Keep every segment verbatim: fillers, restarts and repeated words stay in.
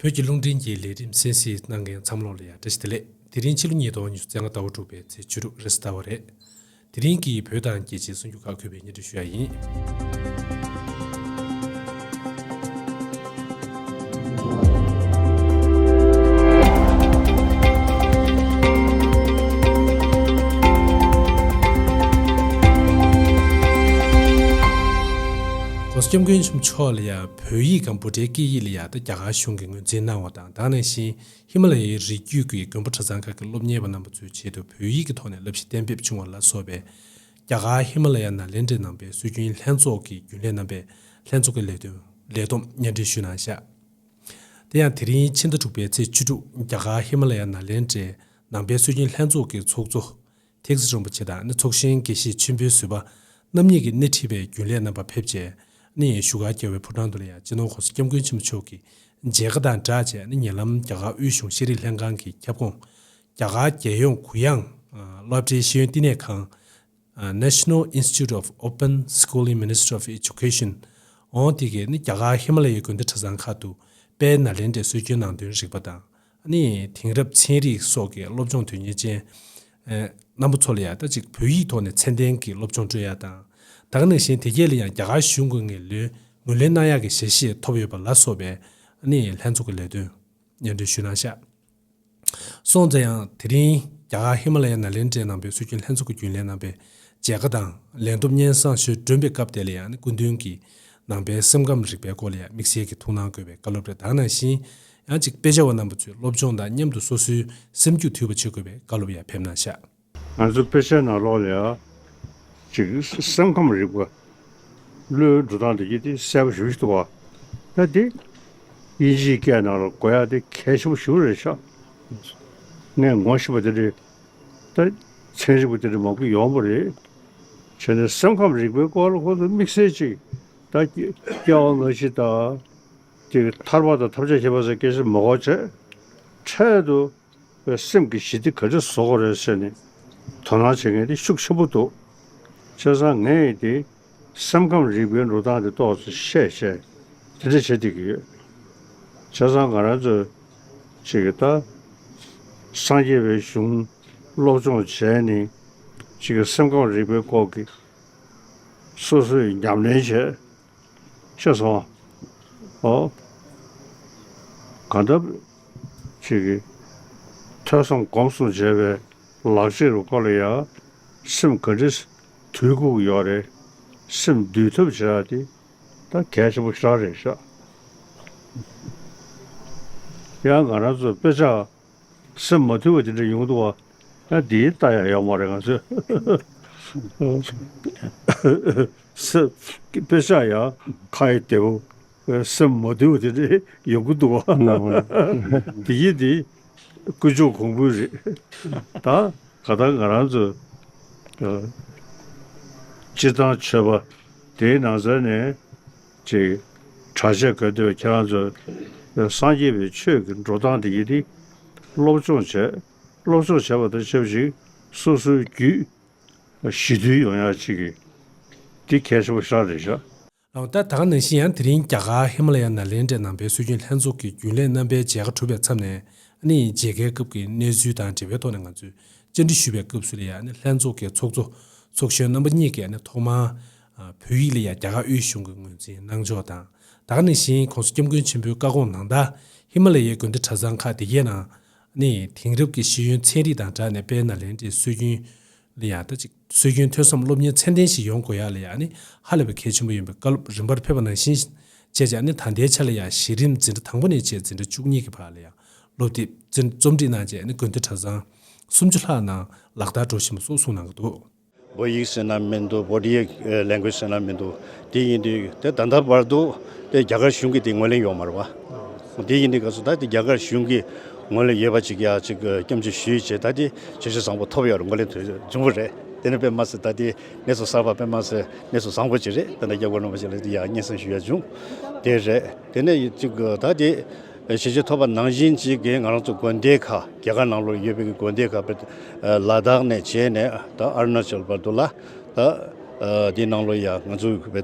བོད་ཀྱི་རླུང་འཕྲིན་གྱི་ལས་རིམ་གསན་གཟིགས་གནང་མཁན་ཚང་མ་ལོག་ལ་ཡང་བཀྲ་ཤིས་བདེ་ལེགས། དེ་རིང་ཕྱི་ལོ་ཉིས་སྟོང་ཉི་ཤུ་རྩ་ལྔ་ཟླ་བ་དྲུག་པའི་ཚེས་བཅུ་དྲུག་རེས་གཟའ་ཟླ་བ་རེད། དེ་རིང་གི་བོད་དང་རྒྱལ་སྤྱིའི་གསར་འགྱུར་ཁག་གོ་བརྗེ་སྙན་སྒྲོན་ཞུ་ཡ་ཡིན།༸གོང་ས་༸སྐྱབས་མགོན་ཆེན་པོ་མཆོག་ལ་ཡང་བོད་ཡིག་གམ་བྷུ་ཊའི་སྐད་ཡིག་ལ་ཡང་ད་རྒྱ་གར་གཞུང་གིས་ངོས་འཛིན་གནང་བ་དང་། ད་ག་ནང་བཞིན་ཧི་མ་ལ་ཡའི་རི་རྒྱུད་ཀྱི་དགོན་པ་གྲྭ་ཚང་ཁག་གི་སློབ་གཉེར་བ་རྣམ་པ་ཚོའི་ཆེད་དུ་བོད་ཡིག་གི་ཐོག་ནས་བསླབ་གཞི་གཏན་འབེབས་བྱུང་བ་ལ་སོགས་པའི་རྒྱ་གར་ཧི་མ་ལ་ཡ་ནཱ་ལེནྡྲའི་ནང་པའི་སྲོལ་རྒྱུན་ལྷན་ཚོགས་ཀྱི་རྒྱུན་ལས་རྣམ་པས་ལྷན་ཚོགས་ཀྱི་ལས་དོན་ལས་བསྡོམས་སྙན་སྒྲོན་ཞུས་གནང་བཞག་དེ་ཡང་དེ་རིང་ཕྱི་ཟླ་དྲུག་པའི་ཚེས་བཅུ་དྲུག་རྒྱ་གར་ཧི་མ་ལ་ཡ་ནཱ་ལེནྡྲའི་ནང་པའི་སྲོལ་རྒྱུན་ལྷན་ཚོགས་ཀྱི་ཚོགས་གཙོ་ཐེག་ཟི་རིན་པོ་ཆེ་དང་ནི་ཚོགས་གཞོན་དགེ་བཤེས་ཆོས་འཕེལ་བཟོད་པ་རྣམ་གཉིས་ཀྱིས་སྣེ་ཁྲིད་པའི་རྒྱུན་ལས་རྣམ་པ་ཕེབས་རྗེས་ནི་བཞུགས་སྒར་རྒྱལ་བའི་ཕོ་བྲང་དུ་ལ་ཡང་སྤྱི་ནོར་༸གོང་ས་༸སྐྱབས་མགོན་ཆེན་པོ་མཆོག་གིས་མཇལ་ཁ་དང་སྦྲགས་བྱས་ནི་ཉེ་ལམ་རྒྱ་གར་དབུས་གཞུང་ཤེས་རིག་ལྷན་ཁང་གི་ཁྱབ་ཁོངས་རྒྱ་གར་རྒྱལ་ཡོངས་གུ་ཡངས་སློབ་གྲྭའི་ཤེས་ཡོན་བསྟི་གནས་ཁང་National Institute of Open Schooling, Ministry of Education འོང་དེ་གའི་ནི་རྒྱ་གར་ཧི་མ་ལ་ཡའི་དགོན་སྡེ་གྲྭ་ཚང་ཁག་ཏུ་དཔལ་ནཱ་ལེནྡྲའི་སྲོལ་རྒྱུན་ནང་དོན་རིག་པ་དང་ནི་དེང་རབས་ཚན་རིག་སོགས་ཀྱི་སློབ་སྦྱོང་དོན་གཉེར་ཅན་རྣམ་པ་ཚོ་ལ་ཡང་ད་ཅིག་བོད་ཡིག་ཐོག་ནས་ཚད་ལྡན་གྱི་སློབ་སྦྱོང་སྤྲོད་ཡ་དང་། ད་ག་ནང་བཞིན་དེ་གས་ལ་ཡང་རྒྱ་གར་གཞུང་གི་ངོས་ལས་ངོས་ལེན་གནང་ཡག་གི་ཞལ་བཞེས་ཐོབ་ཡོད་པ་ལ་སོགས་པའི་ནི་ལྷན་ཚོགས་ཀྱི་ལས་དོན་སྙན་སྒྲོན་ཞུས་གནང་བཞག་སོང་ཙང་ཡང་དེ་རིང་རྒྱ་གར་ཧི་མ་ལ་ཡ་ནཱ་ལེནྡྲའི་ནང་པའི་སྲོལ་རྒྱུན་ལྷན་ཚོགས་ཀྱི་རྒྱུན་ལས་རྣམ་པས་མཇལ་ཁ་དང་ལས་བསྡོམས་སྙན་སེང་ཞུ་སྒྲོན་པའི་སྐབས་དེ་ལ་ཡང་ནི་སྐུ་མདུན་གྱིས་ནང་པའི་སེམས་ཁམས་རིག་པའི་སྐོར་ལ་ཡང་དམིགས་བསལ་གྱི་ཐུགས་སྣང་དགོས་པའི་བཀའ་སློབ་རེད། ད་ག་ནང་བཞིན་ཡང་ཅིག་དཔེ་ཆ་བ་རྣམ་པ་ཚོས་སློབ་སྦྱོང་དང་མཉམ་དུ་སོ་སོའི་སེམས་རྒྱུད་དུལ་བ་བྱེད་དགོས་པའི་བཀའ་སློབ་ཡང་ཕེབས་གནང་བཞག་ང་ཚོ་དཔེ་ཆའི་ནང་ལོགས་ལ་ཡང་ཅིག་སེམས་ཁམས་རིག་པ་བློའི་འགྲོ་སྟངས་དེ་གྱིས་དེ་གསལ་པོ་ཞེ་པོ་ཞིག་འདུག་བ། ད་དེ་དབྱིན་ཇིའི་སྐད་ནང་ལ་གོ་ཡག་དེ་གལ་ཆེན་པོ་ཞེ་པོ་རེད་ཤག་ངས་ངོ་ཤེས་པ་དེ་འདྲའི་ད་ཚན་རིག་པ་དེ་འདྲ་མང་པོ་ཡོང་པ་རེད། བྱས་ནས་སེམས་ཁམས་རིག་པའི་སྐོར་ལ་ཁོ་ཚོ་དམིགས་བསལ་ཅིག་ད་སྐྱེ་བ་སྔ་ཕྱི་དང་དེ་ཐར་པ་དང་ཐམས་ཅད་མཁྱེན་པ་སོགས་སྐད་ཆ་མ་གོ་བྱས། འཕྲལ་དུ་པའི་སེམས་ཀྱི་ཞི་བདེ་ག་འདྲ་བཟོ་དགོས་རེད་ཟེར་ནས་དོ་སྣང་བྱེད་མཁན་དེ་ཤུགས་ཆེན་པོ་འདུག་བྱས་ཙང་ངས་དེ་སེམས་ཁམས་རིག་པའི་འགྲོ་སྟངས་དེ་ཏོག་ཙམ་བཤད་བཤད་དེ་འདྲ་བྱེད་བསྡད་ཀྱི་ཡོད། བྱས་ཙང་ང་རང་ཚོ་ཅིག་གི་ད་སངས་རྒྱས་པའི་གཞུང་སློབ་སྦྱོང་བྱས་ནས་ཅིག་གི་སེམས་ཁམས་རིག་པའི་སྐོར་གྱི་སོ་སོས་ཉམས་ལེན་བྱས། ཤེས་སོང་། ཨོ། གང་ལྟར་ཅིག་གིས་ཐོས་བསམ་སྒོམ་གསུམ་བྱས་པའི་ལག་རྗེས་རུ་ཁོ་ལ་ཡང་སེམས་ག་འདྲ་དུལ་དགོས་ཀྱི་ཡོད་རེད། སེམས་འདུལ་ཐབས་བྱེད་ཡ་དེ་ད་གལ་ཆེན་པོ་ཞེ་དྲག་རེད་ཤག་ཡང་ང་རང་ཚོ་དཔེ་ཆ་སེམས་མ་དུལ་བ་དེ་འདྲ་ཡོང་འདུག་བ། ཡང་འདིའི་ལྟ་ཡ་ཡོད་མ་རེད་ང་ཚོས། སེམས་དཔེ་ཆ་ཡང་ཁ་ཡི་བདེ་བོ་སེམས་མ་དུལ་བ་དེ་འདྲ་ཡོང་གི་འདུག་བ། དེ་ཡིན་དེ་དཀོན་མཆོག་གོང་བུ་རེད། ད་ག་ད་ང་རང་ཚོ་སྤྱིར་བཏང་ཆོས་པ་དེའི་ནང་ཚན་ནས། ཅིག་གྲྭ་ཆས་གོན་དུས་ཁྱེད་རང་ཚོ་སངས་རྒྱས་པའི་ཆོས་ཀྱི་འགྲོ་སྟངས་དེ་ཡིན་དེ་སློབ་སྦྱོང་བྱས། སློབ་སྦྱོང་བྱས་པ་དང་ཆབས་ཅིག་སོ་སོའི་རྒྱུད་ཞི་དུལ་ཡོང་ཡག་ཅིག་གི་དེ་གལ་ཆེན་པོ་ཞེ་དྲག་རེད་ཤག་ལགས། ད་ད་ག་ནང་བཞིན་ཡང་དེ་རིང་རྒྱ་གར་ཧི་མ་ལ་ཡ་ནཱ་ལེནྡྲའི་ནང་པའི་སྲོལ་རྒྱུན་ལྷན་ཚོགས་ཀྱི་རྒྱུན་ལས་རྣམ་པའི་མཇལ་ཁ་གྲུབ་པའི་མཚམས་ནས་ཨ་ནི་མཇལ་ཁའི་སྐབས་ཀྱི་གནས་ཚུལ་དང་འབྲེལ་བའི་ཐོག་ནས་ང་ཚོས་བཅར་འདྲི་ཞུས་པའི་སྐབས་སུ་ལ་ཡང་ཨ་ནི་ལྷན་ཚོགས་ཀྱི་ཚོགས་གཙོ་ཚོགས་གཞོན་རྣམ་པ་གཉིས་ཀྱིས་ཨ་ནི་ཐོག་མར་ཨ་བོད་ཡིག་ལ་ཡང་རྒྱ་གར་དབུས་གཞུང་གི་ངོས་འཛིན་གནང་ཕྱོགས་དང་། ད་ག་ནང་བཞིན་༸གོང་ས་༸སྐྱབས་མགོན་ཆེན་པོའི་བཀའ་དགོངས་ནང་ལྟར་ཧི་མ་ལ་ཡའི་དགོན་སྡེ་གྲྭ་ཚང་ཁག་དེ་གའི་ནང་ཨ་ནི་དེང་རབས་ཀྱི་ཤེས་ཡོན་ཚན་རིག་དང་སྦྲགས་ནས་དཔལ་ནཱ་ལེནྡྲའི་སྲོལ་རྒྱུན་ལ་ཡང་ད་ཅིག་སྲོལ་རྒྱུན་ཐོས་བསམ་སློབ་གཉེར་ཚད་ལྡན་ཞིག་ཡོང་དགོས་ཡག་ལ་ཡང་ནི་ཧ་ལས་པའི་གལ་ཆེན་པོ་ཡིན་པའི་བཀའ་སློབ་རིམ་པར་ཕེབས་པ་ནང་བཞིན་བྱས་བྱས་ནི་ད་ལྟའི་ཆ་ལ་ཡང་གཞི་རིམ་འཛིན་གྲྭ་དང་པོ་ནས་བྱས་འཛིན་གྲྭ་བཅུ་གཉིས་ཀྱི་བར་ལ་ཡང་སློབ་དེབ་འཛིན་རྩོམ་སྒྲིག་གནང་བྱས་ནི་དགོན་སྡེ་གྲྭ་ཚང་སུམ་ཅུ་ལྷག་ནང་ལག་བསྟར་འགྲོ་བཞིན་པ་སོགས་གསུངས་གནང་གི་འདུག་བོད་ཡིག་ཟེར་ན་མི་འདུག་བོ་ཌི་ཡི་ལེང་གུ་ཨེ་ཇི་ཟེར་ན་མི་འདུག་དེ་ཡིན་དུས་དེ་ད་ལྟ་བར་དུ་དེ་རྒྱ་གར་གཞུང་གིས་དེ་ངོས་ལེན་ཡོད་མ་རེད་བ། དེ་ཡིན་དུས་སྐབས་སུ་ད་དེ་རྒྱ་གར་གཞུང་གིས་ངོས་ལེན་ཡོད་པ་ཅིག་ཡ་ཅིག་སྐྱོན་བརྗོད་ཞུས་བྱས། ད་དེ་བྱས་རྗེས་བཟང་པོ་ཐོབ་ཡོད་རེད། ངོས་ལེན་དོན་འབྱུང་པོ་རེད། དེ་ནས་དཔེ་མ་སྲིད་ད་དེ་གནས་ཚུལ་གསར་པ་དཔེ་མ་སྲིད་གནས་ཚུལ་བཟང་པོ་ཅིག་རེད། ད་ནི་རྒྱལ་བ་རིན་པོ་ཆེ་ལ་དེ་ཡ་སྙན་སེང་ཞུ་ཡ་བྱུང་། དེ་རེད། དེ་ནས་ཅིག་ད་དེ་བྱས་རྗེས་ཐོབ་པ་ནང་བཞིན་ཅིག་གི་ང་རང་ཚོ་དགོན་སྡེ་ཁག་རྒྱ་གར་ནང་ལོགས་ཡོད་པའི་དགོན་སྡེ་ཁག་དཔེ་ལ་དྭགས་ནས་བྱས་ནས་ད་ཨ་རུ་ན་ཅལ་བར་དུ་ལ་ད་དེ་ནང་ལོགས་ཡ་ང་ཚོ་དཔེ་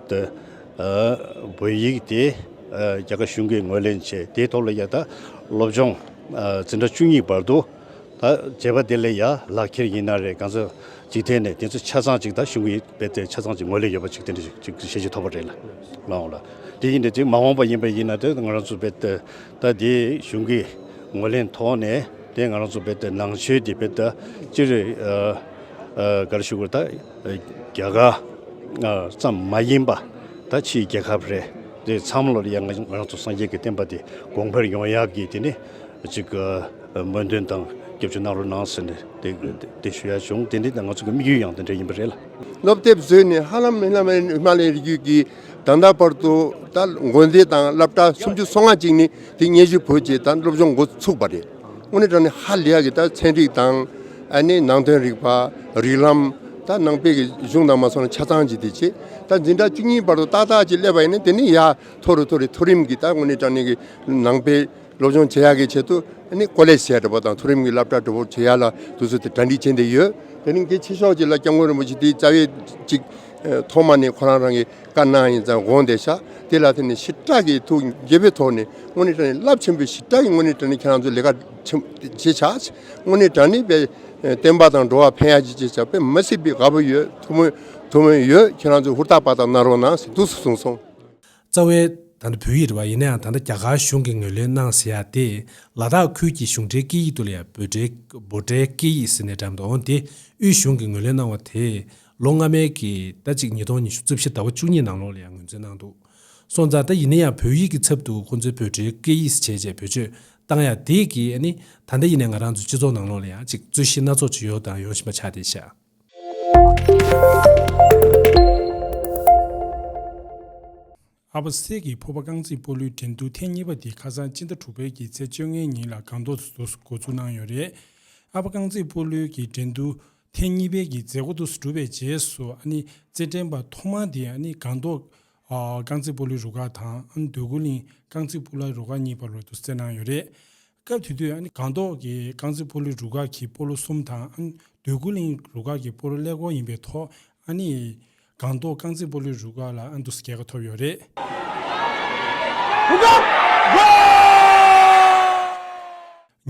བོད་ཡིག་དེ་ ཨ་རྒྱ་གར་གཞུང་གིས་ངོས་ལེན་བྱས། དེའི་ཐོག་ལ་ཡ་ད་སློབ་སྦྱོང་ཨ་འཛིན་གྲྭ་བཅུ་གཉིས་བར་དུ་ད་བྱས་པ་དེ་ལ་ཡ་ལག་ཁྱེར་ཡིན་ན་རེད། གང་ཟག་འཇིག་རྟེན་ནས་དེ་ཚོ་ཆ་ཚང་ཅིག་ད་གཞུང་གིས་རྦད་དེ་ཆ་ཚང་ཅིག་ངོས་ལེན་ཡོད་པ་ཅིག་དེ་འདྲ་ཅིག་ཞལ་བཞེས་ཐོབ་པ་རེད་ལ། མ་འོངས་ལ་དེ་ཡིན་དེ་ཅིག་མ་འོངས་པ་ཡིན་པ་ཡིན་ན་དེ་ང་རང་ཚོ་རྦད་དེ་ད་དེ་གཞུང་གིས་ངོས་ལེན་ཐོག་ནས་དེ་ང་རང་ཚོ་རྦད་དེ་ནང་ཆོས་དེ་རྦད་དེ་སྤྱིར་ཨ་ཨ་ག་རེ་ཞུ་དགོས་རེད། ད་རྒྱ་གར་ཨ་ཙམ་མ་ཡིན་པ་ད་ཕྱིའི་རྒྱལ་ཁབ་རེད། དེ་ཚང་མ་ལ་ཡང་ང་ང་རང་ཚོ་སངས་རྒྱས་ཀྱི་བསྟན་པ་དེ་གོང་འཕེལ་ཡོང་ཡག་གི་དེ་ནི་ཅིག་ཨ་སྨོན་འདུན་དང་སྐྱབས་བཅོལ་གནང་རོགས་གནང་ཟེར་ནས་དེ་དེ་ཞུ་ཡ་བྱུང་། དེ་འདི་ང་ཚོ་གི་དམིགས་ཡུལ་ཡང་དེ་འདྲ་ཡིན་པ་རེད་ལ། སློབ་དེབ་བཟོས་ནས་ཧ་ལམ་ཧ་ལམ་ཧི་མ་ལ་ཡའི་རི་རྒྱུད་ཀྱི་ད་ལྟ་བར་དུ་ད་དགོན་སྡེ་དང་སློབ་གྲྭ་སུམ་ཅུ་སོ་ལྔ་ཅིག་ནི་དེ་སྙན་ཞུ་ཕུལ་རྗེས་ད་སློབ་སྦྱོང་འགོ་ཚུགས་པ་རེད། དངོས་གནས་དྲང་གནས་ཧ་ལས་ཡག་གི་ད་ཚན་རིག་དང་ཨ་ནི་ནང་དོན་རིག་པ། རིགས་ལམ། ད་ནང་པའི་གི་གཞུང་དང་མ་སོང་ན་ཆ་ཚང་ཅིག་དེ་བྱས། ད་འཛིན་གྲྭ་བཅུ་གཉིས་བར་དུ་ཏག་ཏག་ཅིག་སླེབས་པ་ཡིན་ན་དེ་ནི་ཡ་མཐོ་རུ་མཐོ་རུ་མཐོ་རིམ་གྱི་ད་དངོས་གནས་དྲང་གནས་ཀྱི་ནང་པའི་སློབ་སྦྱོང་བྱེད་ཡག་གི་ཆེད་དུ་ཨ་ནི་ཀོ་ལེཇ་བྱས་འགྲོ་བ་དང་མཐོ་རིམ་གྱི་སློབ་གྲྭ་འགྲོ་བར་བྱེད་ཡག་ལ་དུས་ཚོད་དེ་གྲ་སྒྲིག་བྱས་བསྡད་ཡོད། དེ་རིང་གི་ཆེ་ཤོས་ཅིག་ལ་སྐྱབས་མགོན་རིན་པོ་ཆེ་དེའི་རྩ་བའི་ཅིག་ཐོག་མ་ནས་ཁོ་རང་རང་གི་བཀའ་གནང་ཡིན་ཙང་དགོངས་བསྡད་ཤག་དེ་ལ་དེ་ནི་ཞེ་དྲག་གི་ཐུགས་དགྱེས་པའི་ཐོག་ནས་དངོས་གནས་དྲང་གནས་རླབས་ཆེན་པོའི་ཞེ་དྲག་གི་དངོས་གནས་དྲང་གནས་ཁྱེད་རང་ཚོ་ལས་ཀ་ཆེན་བྱེད་ཤག་དངོས་གནས་དྲང་གནས་པའི་བསྟན་པ་དང་འགྲོ་བ་ཕན་ཡག་ཅིག་བྱེད་ཤག་དཔེ་མི་སྲིད་པའི་དགའ་པོ་ཡོད། ཐུགས་སྨོན་ཐུགས་སྨོན་ཡོད། ཁྱེད་རང་ཚོ་ཧུར་ཐག་པ་དང་གནང་རོགས་གནང་ཟེར་འདུག་སེ་གསུངས་སོང་། རྩ་བའི་ད་ལྟ་བོད་ཡིག་རེད་པ། ཡིན་ན་ཡང་ད་ལྟ་རྒྱ་གར་གཞུང་གིས་ངོས་ལེན་གནང་ཟེར་ཡ་དེ་ལ་དྭགས་ཁུལ་གྱི་གཞུང་འབྲེལ་སྐད་ཡིག་ཏུ་ལ་ཡ་བོད་འབྲེལ་བོད་འབྲེལ་སྐད་ཡིག་ཟེར་ནས་འགྲམ་དུ་འོང་དེ་དབུས་གཞུང་གིས་ངོས་ལེན་གནང་བ་དེ་ལོ་སྔ་མའི་གི་ད་ཅིག་ཉིས་སྟོང་ཉི་ཤུ་རྩིབ་བཞི་ཟླ་བ་བཅུ་གཉིས་ནང་ལོགས་ལ་ཡང་ངོས་འཛིན་གནང་འདུག་སོང་ཙང་ད་ཡིན་ན་ཡང་བོད་ཡིག་གི་ཚབ་ཏུ་ཁོང་ཚོའི་བོད་འབྲེལ་སྐད་ཡིག་བྱས་བྱས་བེད་སྤྱོད་བཏང་ཡ་དེ་གིས་ཨ་ནི་ད་ལྟ་ཡིན་ནའི་ང་རང་ཚོ་སྤྱི་ཚོགས་ནང་ལོགས་ལ་ཡང་ཅིག་རྩོད་གཞི་སྣ་ཚོགས་ཅིག་ཡོད་དང་ཡོང་བཞིན་པ་ཆགས་བསྡད་ཤག་ཨ་ཕ་སེ་གི་ཕོར་པ་རྐང་རྩེད་སྤོ་ལོའི་འགྲན་བསྡུར་ཐེངས་གཉིས་པ་དེ་ཁ་སང་སྤྱི་ཟླ་དྲུག་པའི་གི་ཚེས་བཅོ་ལྔའི་ཉིན་ལ་སྒང་ཏོག་ཏུ་འགོ་འཛུགས་གནང་ཡོད་རེད། ཨ་ཕ་རྐང་རྩེད་སྤོ་ལོའི་གི་འགྲན་བསྡུར་ཐེངས་གཉིས་པའི་གི་མཛད་སྒོ་དུ་གྲུབ་པའི་རྗེས་སུ་ཨ་ནི་རྩེད་འགྲན་པ་ཐོག་མ་དེ་ཨ་ནི་སྒང་ཏོག་ཨ་རྐང་རྩེད་སྤོ་ལོའི་རུ་ཁག་དང་ཨ་ནི་འདོད་རྒུ་གླིང་རྐང་རྩེད་སྤོ་ལོའི་རུ་ཁག་གཉིས་བར་ལ་དུ་རྩེད་གནང་ཡོད་རེད། སྐབས་དེ་དུས་ཨ་ནི་སྒང་ཏོག་གི་རྐང་རྩེད་སྤོ་ལོའི་རུ་ཁག་གི་སྤོ་ལོ་གསུམ་དང་ཨ་ནི་འདོད་རྒུ་གླིང་རུ་ཁག་གི་སྤོ་ལོ་ཀླད་ཀོར་ཡིན་པའི་ཐོག་ཨ་ནི་སྒང་ཏོག་རྐང་རྩེད་སྤོ་ལོའི་རུ་ཁག་ལ་ཨ་ནི་དུ་རྒྱལ་ཁ་ཐོབ་ཡོད་རེད།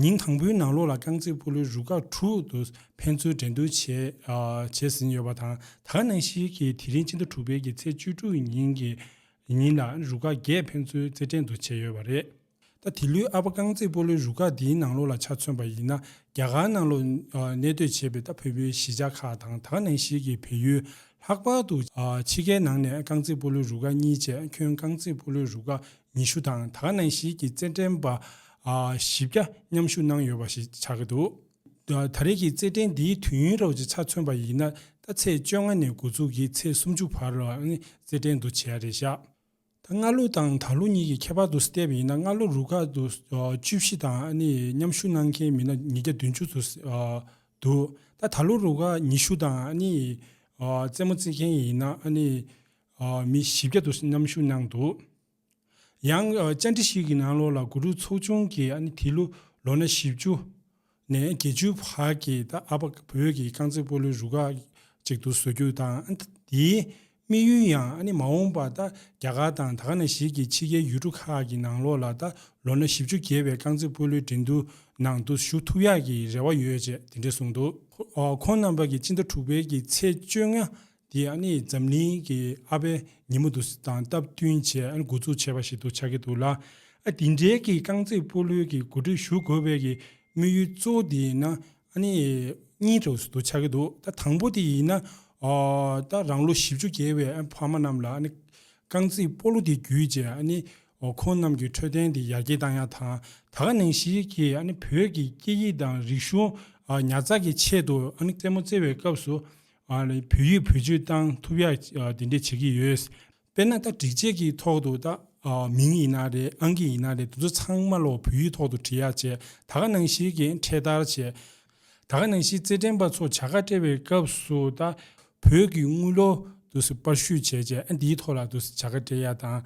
ཉིན་དང་པོའི་ནང་ལོགས་ལ་རྐང་རྩེད་སྤོ་ལོའི་རུ་ཁག་དྲུག་ཏུ་ཕན་ཚུན་འགྲན་བསྡུར་བྱས་ཨ་བྱས་ཟིན་ཡོད་པ་དང་། ད་ག་ནང་བཞིན་གྱི་དེ་རིང་སྤྱི་ཟླ་དྲུག་པའི་གི་ཚེས་བཅུ་དྲུག་ཉིན་གྱི་ཉིན་ལ་རུ་ཁག་བརྒྱད་ཕན་ཚུན་རྩེད་འགྲན་དུ་བྱས་ཡོད་པ་རེད། ད་དེ་ལོའི་ཨ་ཕ་རྐང་རྩེད་སྤོ་ལོའི་རུ་ཁག་འདིའི་ནང་ལོགས་ལ་ཆ་མཚོན་པ་ཡིན་ན། རྒྱ་གར་ནང་ལོགས་ཨ་གནས་སྡོད་བྱས་པའི་ད་བོད་པའི་གཞིས་ཆགས་ཁག་དང་། ད་ག་ནང་བཞིན་གྱི་བལ་ཡུལ་ལྷག་པར་དུ་ཨ་ཕྱི་རྒྱལ་ནང་ནས་རྐང་རྩེད་སྤོ་ལོའི་རུ་ཁག་གཉིས་བཅས་ཁྱོན་རྐང་རྩེད་སྤོ་ལོའི་རུ་ཁག་ཉི་ཤུ་དང་། ད་ག་ནང་བཞིན་གྱི་རྩེད་འགྲན་པ་ཨ་བཞི་བརྒྱ་མཉམ་ཞུགས་གནང་ཡོད་པ་ཞིག་ཆགས་ཀྱི་འདུག་ད་ད་རེས་ཀྱི་རྩེད་འགྲན་འདིའི་དུས་ཡུན་རོབ་ཅིག་ཆ་མཚོན་པ་ཡིན་ན། ད་ཚེས་བཅོ་ལྔ་ནས་འགོ་འཛུགས་ཀྱིས་ཚེས་སུམ་ཅུ་བར་ལ་ཨ་ནི་རྩེད་འགྲན་དུ་བྱས་རེད་བཞག་ད་སྔ་ལོ་དང་ད་ལོ་གཉིས་ཀྱི་ཁྱད་པར་དུ་བལྟས་པ་ཡིན་ན། སྔ་ལོ་རུ་ཁག་ཏུ་ཨ་བཅུ་བཞི་དང་ཨ་ནི་མཉམ་ཞུགས་གནང་མཁན་མི་སྣ་ཉིས་བརྒྱ་བདུན་ཅུ་ཙམ་ཨ་འདུག་ད་ད་ལོ་རུ་ཁག་ཉི་ཤུ་དང་ཨ་ནི་ཨ་རྩེད་མོ་རྩེ་མཁན་ཡིན་ན་ཨ་ནི་ཨ་མི་བཞི་བརྒྱ་དུ་མཉམ་ཞུགས་གནང་འདུག་ཡང་ཨ་བཅར་འདྲི་ཞིག་གི་ནང་ལོགས་ལ་གུ་རུ་ཚོགས་ཆུང་གིས་ཨ་ནི་དེ་ལོ་ལོ་ན་བཞི་བཅུ་ནས་བརྒྱད་ཅུ་བར་གྱི་ད་ཨ་ཕ་བོད་ཀྱི་རྐང་རྩེད་སྤོ་ལོའི་རུ་ཁག་ཅིག་ཏུ་བཟོ་རྒྱུ་དང་། ཨ་ནི་དེའི་དམིགས་ཡུལ་ཡང་ཨ་ནི་མ་འོངས་པར་ད་རྒྱ་གར་དང་ད་ག་ནང་བཞིན་གྱི་ཕྱི་རྒྱལ་ཡུལ་གྲུ་ཁག་གི་ནང་ལོགས་ལ་ད་ལོ་ན་བཞི་བཅུ་བརྒལ་བའི་རྐང་རྩེད་སྤོ་ལོའི་འགྲན་བསྡུར་ནང་དུ་ཞུགས་ཐུབ་ཡག་གི་རེ་བ་ཡོད་ཅེས་དེ་འདྲས་གསུངས་འདུག་ཨ་ཁོང་རྣམ་པ་གིས་སྤྱི་ཟླ་དྲུག་པའི་གི་ཚེས་བཅོ་ལྔ་དེ་ཨ་ནི་འཛམ་གླིང་གི་ཨ་ཕའི་ཉིན་མོ་དུ་དང་སྟབས་བསྟུན་བྱས་ཨ་ནི་འགོ་འཛུགས་བྱས་པ་ཞིག་ཏུ་ཆགས་ཀྱི་འདུག་ལ། ཨ་དེ་འདྲའི་གི་རྐང་རྩེད་སྤོ་ལོའི་གི་གོ་སྒྲིག་ཞུ་དགོས་པའི་གི་དམིགས་ཡུལ་གཙོ་བོ་དེ་ཡིན་ན་ཨ་ནི་གཉིས་འདྲ་བོ་ཞིག་ཏུ་ཆགས་ཀྱི་འདུག་ད་དང་པོ་དེ་ཡིན་ན་ཨ་ད་རང་ལོ་བཞི་བཅུ་བརྒལ་བའི་ཨ་ཕ་མ་རྣམས་ལ་ཨ་ནི་རྐང་རྩེད་སྤོ་ལོ་དེ་བརྒྱུད་བྱས་ཨ་ནི་ཨོ་ཁོང་རྣམས་ཀྱི་འཕྲོད་བསྟེན་དེ་ཡར་རྒྱས་བཏང་ཡག་དང་། ད་ག་ནང་བཞིན་གྱི་ཨ་ནི་བོད་ཀྱི་སྐད་ཡིག་དང་རིག་གཞུང་ཨ་ཉར་ཚགས་ཀྱི་ཆེད་དུ་ཨ་ནི་རྩེད་མོ་རྩེ་བའི་སྐབས་སུ་ཨ་ནི་བོད་ཡིག་བེད་སྤྱོད་བཏང་ཐུབ་ཡག་ཨ་དེ་འདྲས་བྱེད་ཀྱི་ཡོད། དཔེར་ན་ད་སྒྲིག་ཆས་ཀྱི་ཐོག་ཏུ་ད་ཨ་མིང་ཡིན་ན་རེད། ཨང་ཀི་ཡིན་ན་རེད། དེ་ཚོ་ཚང་མ་ལོ་བོད་ཡིག་ཐོག་ཏུ་བྲིས་ཡག་བྱས། ད་ག་ནང་བཞིན་གྱི་འཕྲེད་དར་བྱས། ད་ག་ནང་བཞིན་རྩེད་འགྲན་པ་ཚོ་བྱ་དགའ་སྤྲད་པའི་སྐབས་སུ་ད་བོད་ཀྱི་དངུལ་ལོར་དུ་སུ་པར་བཤུས་བྱས་བྱས་ཨ་འདིའི་ཐོག་ལ་དུ་སུ་བྱ་དགའ་སྤྲད་ཡག་དང་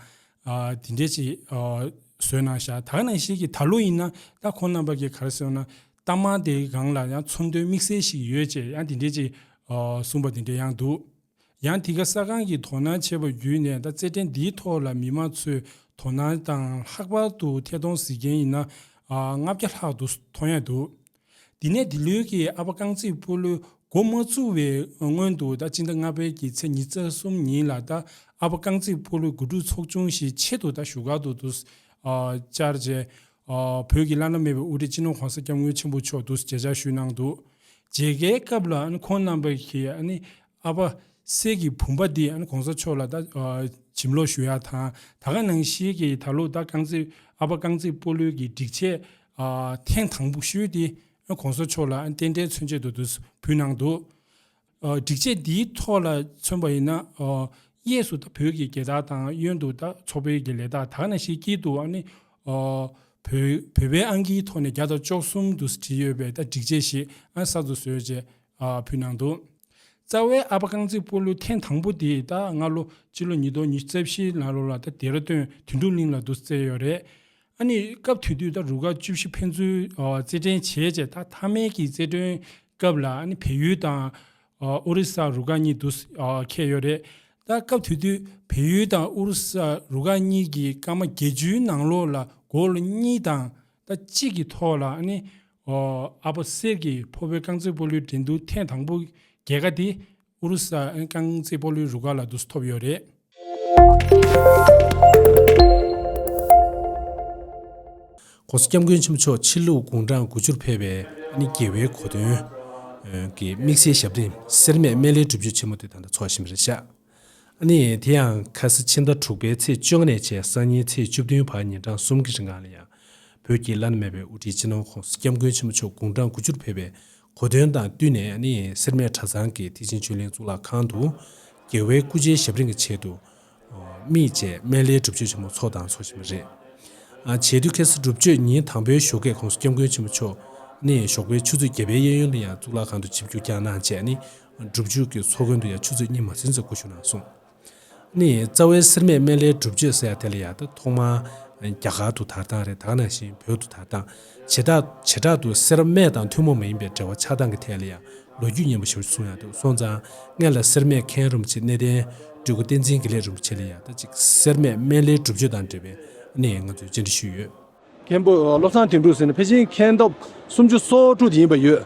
ཨ་དེ་འདྲས་ཅིག་ཨ་བཟོས་གནང་ཤག་ད་ག་ནང་བཞིན་གྱི་ད་ལོ་ཡིན་ན་ད་ཁོང་རྣམ་པ་གིས་ག་རེ་ཟེར་ན་གཏའ་མ་དེའི་སྒང་ལ་ཡང་ཚོང་དོན་དམིགས་བསལ་ཞིག་ཡོད་ཅེས་ཡང་དེ་འདྲས་ཅིག་ཨ་གསུངས་པ་དེ་འདྲས་ཡང་འདུག་ཡང་དེ་ག་ས་ཁང་གིས་དོ་སྣང་ཆེ་བ་བརྒྱུད་ནས་ད་རྩེད་འགྲན་འདིའི་ཐོག་ལ་མི་མང་ཚོས་ དོ་སྣང་དང་ལྷག་པར་དུ་ཐད་གཏོང་གཟིགས་མཁན་ཡིན་ན་ཨ་ལྔ་བརྒྱ་ལྷག་ཏུ་མཐོང་ཡ་འདུག་དེ་ནས་འདི་ལོའི་གི་ཨ་ཕ་རྐང་རྩེད་སྤོ་ལོའི་འགོ་མ་བཙུགས་པའི་སྔོན་དུ་ད་སྤྱི་ཟླ་ལྔ་པའི་གི་ཚེས་ཉི་ཤུ་རྩ་གསུམ་ཉིན་ལ་ད་ཨ་ཕ་རྐང་རྩེད་སྤོ་ལོའི་དགུ་ཕྲུག་ཚོགས་ཆུང་ཞིག་ཆེད་དུ་ད་བཞུགས་སྒར་དུ་དུ་ཨ་བཅར་རྗེས་ཨ་བོད་ཀྱི་བླ་ན་མེད་པའི་དབུ་ཁྲིད་སྤྱི་ནོར་༸གོང་ས་༸སྐྱབས་མགོན་ཆེན་པོ་མཆོག་ཏུ་མཇལ་བཅར་ཞུས་གནང་འདུག་མཇལ་ཁའི་སྐབས་ལ་ཨ་ནི་ཁོང་རྣམ་པ་གིས་ཨ་ནི་ཨ་ཕ་གསེར་གྱི་བུམ་པ་འདི་ཨ་ནི་༸གོང་ས་མཆོག་ལ་ད་ཨ་བྱིན་རླབས་ཞུ་ཡ་དང་ད་ག་ནང་བཞིན་གྱི་ད་ལོ་ད་རྐང་རྩེད་ཨ་ཕ་རྐང་རྩེད་སྤོ་ལོའི་གི་སྒྲིག་ཆས་ཨ་ཐེངས་དང་པོ་ཞུས་ཏེ་༸གོང་ས་མཆོག་ལ་ཨ་ནི་རྟེན་འབྲེལ་མཚོན་ཆེད་དུ་དུ་ཕུལ་གནང་འདུག་ཨ་སྒྲིག་ཆས་འདིའི་ཐོག་ལ་མཚོན་པ་ཡིན་ན་ཨ་གཡས་སུ་ད་བོད་ཀྱི་རྒྱལ་དར་དང་གཡོན་དུ་ད་ཚོགས་པའི་གི་ལས་རྟགས། ད་ག་ནང་བཞིན་དཀྱིལ་དུ་ཨ་ནི་ཨ་བོད་བོད་པའི་ཨང་ཀིའི་ཐོག་ནས་བརྒྱ་དང་བཅུ་གསུམ་དུ་བྲིས་ཡོད་པའི་ད་སྒྲིག་ཆས་ཤིག་ཨ་གསར་དུ་བཟོས་རྗེས་ཨ་ཕུལ་གནང་འདུག་རྩ་བའི་ཨ་ཕ་རྐང་རྩེད་སྤོ་ལོའི་ཐེངས་དང་པོ་དེ་ད་སྔ་ལོ་སྤྱི་ལོ་ཉིས་སྟོང་ཉི་ཤུ་རྩ་བཞིའི་ནང་ལོགས་ལ་ད་ལྡེ་ར་ལྡུན་དོན་གྲུབ་གླིང་ལ་དུ་རྩེས་ཡོད་རེད། ཨ་ནི་སྐབས་དེ་དུས་ད་རུ་ཁག་བཅུ་བཞི་ཕན་ཚུན་ཨ་རྩེད་འགྲན་བྱས་རྗེས་ད་མཐའ་མའི་གི་རྩེད་འགྲན་སྐབས་ལ་ཨ་ནི་བལ་ཡུལ་དང་ཨ་ཨོ་རི་ས་རུ་ཁག་གཉིས་དུ་ཨ་འཁེལ་ཡོད་རེད། ད་སྐབས་དེ་དུས་བལ་ཡུལ་དང་ཨོ་རི་ས་རུ་ཁག་གཉིས་ཀྱིས་སྐར་མ་བརྒྱད་ཅུའི་ནང་ལོགས་ལ་གོལ་གཉིས་དང་ད་གཅིག་གི་ཐོག་ལ་ཨ་ནི་ཨ་ཨ་ཕ་གསེར་གྱི་ཕོ་བའི་རྐང་རྩེད་སྤོ་ལོའི་འགྲན་བསྡུར་ཐེངས་དང་པོ་རྒྱལ་ཁ་དེ་ཨོ་རི་ས་རྐང་རྩེད་སྤོ་ལོའི་རུ་ཁག་ལ་དུ་ཐོབ་ཡོད་རེད། ༸གོང་ས་༸སྐྱབས་མགོན་ཆེན་པོ་མཆོག་ཕྱི་ལུགས་དགུང་གྲངས་དགུ་བཅུར་ཕེབས་པའི་ཨ་ནི་རྒྱལ་བའི་གོ་སྟོན་གྱི་དམིགས་བསལ་ཞབས་རིམ་སེར་སྨད་སྨན་བླའི་སྒྲུབ་མཆོད་ཆེན་མོ་དེ་ད་ལྟ་འཚོགས་བཞིན་པ་རེད་ཤག་ཨ་ནི་དེ་ཡང་ཁ་སང་ཕྱི་ཟླ་དྲུག་པའི་ཚེས་བཅོ་ལྔ་ནས་བྱས་སང་ཉིན་ཚེས་བཅུ་བདུན་བར་ཉིན་གྲངས་གསུམ་གྱི་རིང་ལ་ཡང་བོད་ཀྱི་བླ་ན་མེད་པའི་དབུ་ཁྲིད་སྤྱི་ནོར་༸གོང་ས་༸སྐྱབས་མགོན་ཆེན་པོ་མཆོག་དགུང་གྲངས་དགུ་བཅུར་ཕེབས་པའི་གོ་སྟོན་དང་བསྟུན་ནས་ཨ་ནི་སེར་སྨད་གྲྭ་ཚང་གི་ཐེག་ཆེན་ཆོས་གླིང་གཙུག་ལག་ཁང་དུ་རྒྱལ་བའི་སྐུ་ཕྱྭའི་ཞབས་རིམ་གྱི་ཆེད་དུ་དམིགས་བཅས་སྨན་བླའི་སྒྲུབ་མཆོད་ཆེན་མོ་འཚོགས་དང་འཚོགས་བཞིན་པ་རེད། ཨ་བྱས་དུས་ཁ་སང་སྒྲུབ་མཆོད་ཉིན་དང་པོའི་ཞོགས་ཀས་༸གོང་ས་༸སྐྱབས་མགོན་ཆེན་པོ་མཆོག་ནི་ཞོགས་པའི་ཆུ་ཚོད་བརྒྱད་པའི་གཡས་གཡོན་དུ་ཡང་གཙུག་ལག་ཁང་དུ་ཆིབས་བསྒྱུར་བསྐྱངས་གནང་བྱས་ནི་སྒྲུབ་མཆོད་ཀྱི་ཚོགས་མགོན་དུ་ཡང་ཆུ་ཚོད་གཉིས་མ་ཟིན་ཙམ་སྐུ་བཞུགས་གནང་སོང་། ནི་རྩ་བའི་སེར་སྨད་སྨན་བླའི་སྒྲུབ་མཆོད་ཟེར་ཡ་དེ་ལ་ཡང་ད་ཐོག་མར་རྒྱ་གར་དུ་དར་སྟངས་རེད། ད་ག་ནང་བཞིན་བོད་དུ་དར་སྟངས་བྱེ་བྲག་བྱེ་བྲག་ཏུ་སེར་སྨད་དང་ཐུན་མོང་མ་ཡིན་པའི་འབྲེལ་བ་ཆགས་སྟངས་ཀྱི་ཐད་ལ་ཡང་ལོ་རྒྱུས་སྙན་པོ་ཞེ་པོ་གསུང་ཡ་འདུག་སོང་ཙང་སྔོན་ལ་སེར་སྨད་མཁན་རིན་པོ་ཆེ་གནས་བརྟན་སྤྲུལ་སྐུ་བསྟན་འཛིན་དགེ་ལེགས་རིན་པོ་ཆེ་ལ་ཡང་ད་ཅིག་སེར་སྨད་སྨན་བླའི་སྒྲུབ་མཆོད་དང་འབྲེལ་བའི་ནི་ང་ཚོས་བཅར་འདྲི་ཞུས་ཡོད། མཁན་པོ་བློ་བཟང་དོན་གྲུབ་ཟེར་ནས་ཕལ་ཆེར་མཁན་ཐོབ་སུམ་ཅུ་སོ་དྲུག་དེ་ཡིན་པ་ཡོད།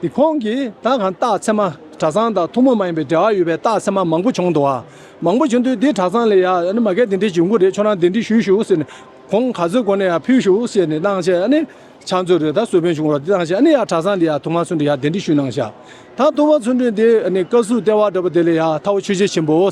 དེ་ཁོང་གིས་ད་གང་རྟགས་ཚད་མ་གྲྭ་ཚང་དང་ཐུན་མོང་མ་ཡིན་པའི་འབྲེལ་བ་ཡོད་པའི་རྟགས་ཚད་མ་མང་པོ་བྱུང་འདུག་ཨ། མང་པོ་བྱུང་དུས་འདི་གྲྭ་ཚང་ལ་ཡ་ཨ་ནི་མ་གིར་གདན་འདྲེན་བྱུང་གི་རེད། ཁྱོད་རང་གདན་འདྲེན་ཞུས་ཞུ་ཟེར་ནས་གོང་ག་ཚོད་གོང་ནས་ཡ་ཕུལ་ཞུ་ཟེར་ནས་གནང་བྱས་ཨ་ནི་ཕྱག་མཛོད་རེད་ད་གསོལ་དཔོན་བྱུང་བ་རེད། གནང་བྱས་ཨ་ནི་ཡ་གྲྭ་ཚང་ལ་ཡ་ཐུབ་དབང་ཚུལ་ཁྲིམས་ཡ་གདན་འདྲེན་ཞུས་གནང་ཤག་ད་ཐུབ་དབང་ཚུལ་ཁྲིམས་དེ་ཨ་ནི་བཀའ་ཟུར་ལྟེ་བ་འདྲ་པོ་དེ་ལ་ཡ་ཐའོ་ཆོས་རྗེ་ཆེན་པོ།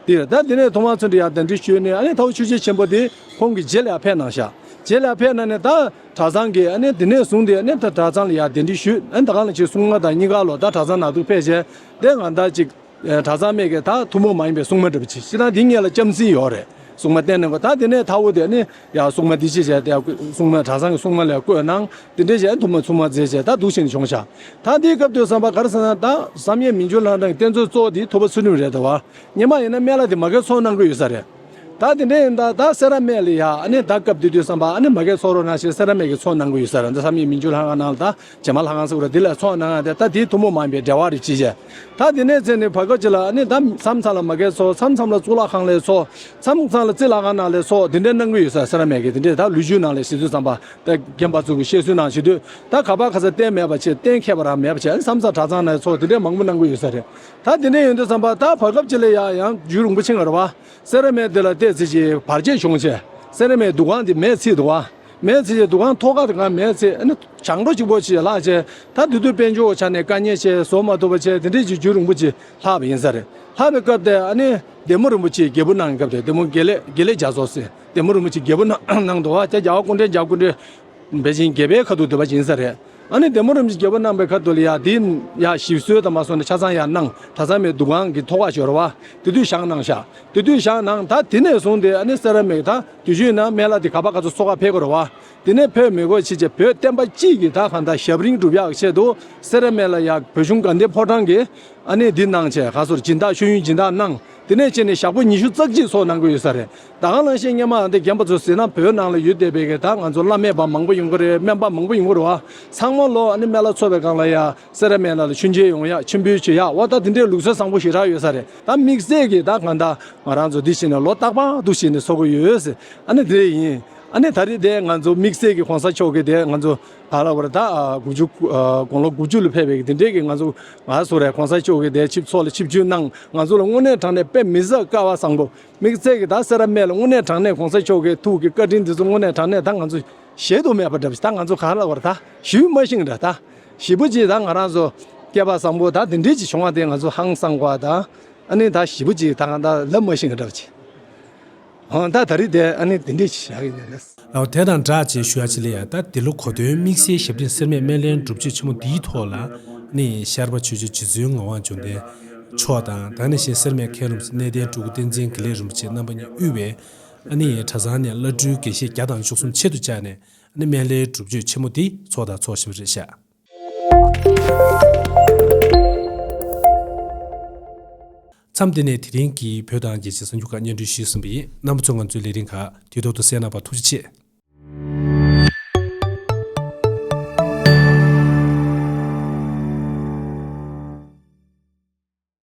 དེ་ད་དེ་ནས་ཐུབ་དབང་ཚུལ་ཁྲིམས་ཡར་གདན་འདྲེན་ཞུས་ནས་ཨ་ནི་ཐའོ་ཆོས་རྗེ་ཆེན་པོ་དེ་ཁོང་གི་རྗེས་ལ་ཡར་ཕེབས་གནང་ཤག་རྗེས་ལ་ཡར་ཕེབས་གནང་ནས་ད་གྲྭ་ཚང་གི་ཨ་ནི་དེ་ནས་བཟུང་སྟེ་ཨ་ནི་ད་གྲྭ་ཚང་ལ་ཡར་གདན་འདྲེན་ཞུས། ཨ་ནི་ད་གང་ལ་ཅིག་སྲུང་མ་དང་གཉིས་ཀ་ལོ་ད་གྲྭ་ཚང་ནང་དུ་ཕེབས་བྱས་དེ་ང་ད་ཅིག་གྲྭ་ཚང་མེད་ཀྱི་ད་ཐུན་མོང་མ་ཡིན་པའི་སྲུང་མ་འདྲ་པོ་ཅིག་ཤི་ད་འདི་ངེད་ལ་ལྕམ་སྲིང་ཡོད་རེད། སྲུང་མ་བསྟེན་གནང་དགོས། ད་དེ་ནས་ཐའོ་དེ་ཨ་ནི་ཡར་སྲུང་མ་འདི་ཅི་བྱས་དེ་སྲུང་མ་གྲྭ་ཚང་གི་སྲུང་མ་ལ་བསྐོས་གནང་། དེ་འདྲས་བྱས་ཐུབ་དབང་ཚུལ་ཁྲིམས་མཛད་བྱས་ད་འདུག་བྱས་ནས་བྱུང་ཤག་ད་དེའི་སྐབས་དུས་བསམ་པ་ག་རེ་ཟེར་ན་ད་བསམ་ཡས་མི་འགྱུར་ལྷ་ཁང་གི་རྟེན་གཙོ་གཙོ་བོ་དེ་ཐུབ་པ་ཚུལ་ཁྲིམས་རེད་དོ། སྔོན་མ་ཡིན་ན་སྨན་བླ་དེ་མ་གིར་ཚོགས་གནང་གི་ཡོད་ས་རེད། ད་དེ་འདྲས་ཡིན་ད་ད་སེ་ར་སྨད་ལ་ཡ་ཨ་ནི་ད་སྐབས་དེ་དུས་བསམ་པ་ཨ་ནི་མ་གིར་ཚོགས་རོགས་གནང་ཞེས་སེ་ར་སྨད་ཀྱིས་ཚོགས་གནང་གི་ཡོད་ས་རེད། ད་བསམ་ཡས་མི་འགྱུར་ལྷ་ཁང་ནང་ལ་ད་བྱེ་མ་ལྷ་ཁང་ཟེར་བ་རེད། དེ་ལ་ཚོགས་གནང་ཡ་དེ་ད་དེའི་ཐུན་མོང་མ་ཡིན་པའི་འབྲེལ་བ་རེད་ཅེས་བྱས། ད་དེ་ནས་བྱས་ནས་བར་སྐབས་ཅིག་ལ་ཨ་ནི་ད་མཚམས་མཚམས་ལ་མ་གིར་ཚོགས། མཚམས་མཚམས་ལ་གཙུག་ལག་ཁང་ལ་ཚོགས། མཚམས་མཚམས་ལ་རྩེ་ལྷ་ཁང་ནང་ལ་ཚོགས། དེ་འདྲས་གནང་གི་ཡོད་ས་རེད། སེ་ར་སྨད་ཀྱིས་དེ་འདྲས་ད་ལོ་རྒྱུས་ནང་ལ་ཞིབ་འཚོལ་བསམ་པ། ད་རྒན་པ་ཚོ་གི་བཤད་སྲོལ་ནང་བྱེད་དུས་ད་ག་པར་ག་ས་རྟེན་མེད་པ་བྱས། རྟེན་ཁྱད་པར་རང་མེད་པ་བྱས། ཨ་ནི་མཚམས་མཚམས་གྲྭ་ཚང་ནང་ཚོགས་དེ་འདྲས་མང་པོ་གནང་གི་ཡོད་ས་རེད། ད་དེ་འདྲས་ཡོང་དུས་ཙམ་པ་ད་བར་སྐབས་ཅིག་ལ་ཡ་ཡང་རྒྱུད་རིང་པོ་ཕྱིན་པ་རེད་བ། སེ་ར་སྨད་དེ་ལ་ཏོག་ཙམ་ཅིག་བར་ཆད་བྱུང་བྱས་སེ་ར་སྨད་འདུ་ཁང་དེ་མེད་ཚིག་འདུག་བ། མེད་ཚིག་ཅིག་འདུ་ཁང་ཐོག་ཁ་དེ་གང་མེད་ཚིག་ཨ་ནི་བྱང་འགྲོ་གཅིག་པོ་ཅིག་ལྷག་བྱས། ད་དེ་དུས་དཔལ་འབྱོར་ཆ་ནས་དཀའ་ངལ་ཆེ། བཟོ་མ་ཐུབ་པ་བྱས། དེ་འདྲས་ཅིག་རྒྱུད་རིང་པོ་ཅིག་ལྷག་པ་ཡིན་ས་རེད། ལྷག་པའི་སྐབས་དེ་ཨ་ནི་བདེ་མོ་རིན་པོ་ཆེ་རྒྱལ་པོ་གནང་སྐབས་དེ་བདེ་མོ་དགེ་ལེགས་དགེ་ལེགས་རྒྱ་མཚོ་ཟེར་བདེ་མོ་རིན་པོ་ཆེ་རྒྱལ་པོ་གནང་གནང་འདུག་བ། ད་རྒྱལ་བ་སྐུ་ཕྲེང་རྒྱལ་བ་སྐུ་ཕྲེང་བེ་ཅིན་རྒྱལ་པོའི་ཁ་ཐུག་འདུས་པ་ཡིན་ས་རེད། ཨ་ནི་བདེ་མོ་རིན་པོ་ཆེ་རྒྱལ་པོ་གནང་པའི་ཁ་ཐུག་ལ་ཡ་དེ་ཡ་ཞིབ་སྲོལ་དང་མ་སོང་ནས་ཆ་ཚང་ཡ་གནང་། གྲྭ་ཚང་མའི་འདུ་ཁང་གི་ཐོག་ཁ་ཞོར་བ་དེ་དུས་བཞེངས་གནང་ཤག་དེ་དུས་བཞེངས་གནང་། ད་དེ་ནས་བཟུང་སྟེ་ཨ་ནི་སེ་ར་སྨད་ད་དུས་རྒྱུན་ན་སྨན་བླ་དེ་ག་པ་ག་ཚོད་ཚོགས་ཁ་ཕེབས་དགོས་རེད་བ། དེ་ནས་ཕེབས་མི་དགོས་ཕྱིར་བྱས་བོད་བསྟན་པ་སྤྱི་གི་ད་གང་ལྟར་ཞབས་རིམ་སྒྲུབ་ཡག་ཆེད་དུ་སེ་ར་སྨད་ལ་ཡ་བོད་གཞུང་དགའ་ལྡན་ཕོ་བྲང་གིས་ཨ་ནི་འདི་གནང་བྱས་ག་ཚོད་སྦྱིན་བདག་ཤེས་ཡོན་སྦྱིན་བདག་གནང་། དེ་ནས་བྱས་ནས་ཞག་པོ་ཉི་ཤུ་རྩ་གཅིག་ཚོགས་གནང་གི་ཡོད་ས་རེད། ད་ག་ནང་བཞིན་སྔོན་མ་འདི་རྒན་པ་ཚོ་ཟེར་ན་བོད་ནང་ལ་ཡོད་བསྡད་པའི་གི་ད་ང་ཚོ་བླ་མེད་པ་མང་པོ་ཡོང་གི་རེད། སྨན་པ་མང་པོ་ཡོང་གི་རེད་བ། ཚང་མ་ལོ་ཨ་ནི་སྨན་བླ་ཚོགས་པའི་སྒང་ལ་ཡ་སེ་ར་སྨན་བླ་ལ་མཆོད་མཇལ་ཡོང་ཡ། མཆོད་འབུལ་བྱེད་ཡ། འོ་ད་དེ་འདྲའི་ལུགས་སྲོལ་བཟང་པོ་ཞེ་དྲག་ཡོད་ས་རེད། ད་དམིགས་བསལ་གྱི་ད་གང་ལྟར་ང་རང་ཚོ་འདི་བྱས་ནས་ལོ་རྟག་པར་འདུག་བྱས་ནས་ཚོགས་ཀྱི་ཡོད་ཟེར། ཨ་ནི་དེ་ཡིན། ཨ་ནི་ད་རེས་དེ་ང་ཚོ་དམིགས་བསལ་གྱི་གོང་ས་མཆོག་གི་དེ་ང་ཚོ་ག་ལ་བར་ད་དགུ་བཅུ་དགུང་ལོ་དགུ་བཅུ་ལ་ཕེབས་པའི་གི་དེ་འདྲའི་གི་ང་ཚོ་ང་ཚོ་རེད། གོང་ས་མཆོག་གི་དེ་ཆིབས་ཚོགས་ལ་ཆིབས་བསྒྱུར་གནང་། ང་ཚོ་ལ་དངོས་གནས་དྲང་གནས་དཔེ་མི་སྲིད་སྐལ་བ་བཟང་པོ། དམིགས་བསལ་གྱི་ད་སེ་ར་སྨད་ལ་དངོས་གནས་དྲང་གནས་གོང་ས་མཆོག་གི་ཐུགས་ཀྱི་བཀའ་དྲིན་འདི་ཚོ་དངོས་གནས་དྲང་གནས་ད་ང་ཚོ་གཞལ་དུ་མེད་པ་འདྲ་པོ་ཞིག་ད་ང་ཚོ་ག་ལ་བར་ད་ཞུ་མ་ཤེས་འདྲ། ད་ཞེ་པོ་ཅིག་ད་ང་རང་ཚོ་སྐལ་བ་བཟང་པོ་ད་དེ་འདྲའི་ཅིག་བྱུང་བ་དེ་ང་ཚོ་ཧང་སང་བ་ད་ཨ་ནི་ད་ཞེ་པོ་ཅིག་ད་ང་ད་ལབ་མ་ཤེས་འདྲ་པོ་ཅིག་ཨང་ད་ད་རེས་དེ་ཨ་ནི་དེ་འདྲའི་ཅིག་བཞག་གི་ཡིན་ལགས། ཨོ་དེ་དང་སྦྲགས་བྱས་ཞུ་ཡ་ཅིག་ལ་ཡ། ད་འདི་ལོ་གོ་སྟོན་དམིགས་བསལ་ཞབས་བརྟན་སེར་སྨད་སྨན་བླའི་སྒྲུབ་མཆོད་ཆེན་མོ་འདིའི་ཐོག་ལ་ནི་ཤར་པ་ཆོས་རྗེ་རྗེ་བཙུན་ངག་དབང་འབྱུང་ལྡན་མཆོག་དང་། ད་ནི་བཞིན་སེར་སྨད་མཁན་རིན་པོ་ཆེ་གནས་བརྟན་སྤྲུལ་སྐུ་བསྟན་འཛིན་དགེ་ལེགས་རིན་པོ་ཆེ་རྣམ་པ་གཉིས་དབུས་པའི་ཨ་ནི་གྲྭ་ཚང་ནས་བླ་སྤྲུལ་དགེ་བཤེས་བརྒྱ་དང་བཅུ་གསུམ་ཆེད་དུ་བཅར་ནས་ཨ་ནི་སྨན་བླའི་སྒྲུབ་མཆོད་ཆེན་མོ་འདི་ཚོགས་དང་ཚོགས་བཞིན་པ་རེད་ཤག་མཚམས་འདི་ནས་དེ་རིང་གི་བོད་དང་རྒྱལ་སྤྱིའི་གསར་འགྱུར་ཁག་སྙན་སྒྲོན་ཞུས་ཟིན་པ་ཡིན། རྣམ་པ་ཚོས་ང་ཚོའི་ལས་རིམ་ཁག་དུས་ཐོག་ཏུ་གསན་གནང་བར་ཐུགས་རྗེ་ཆེ།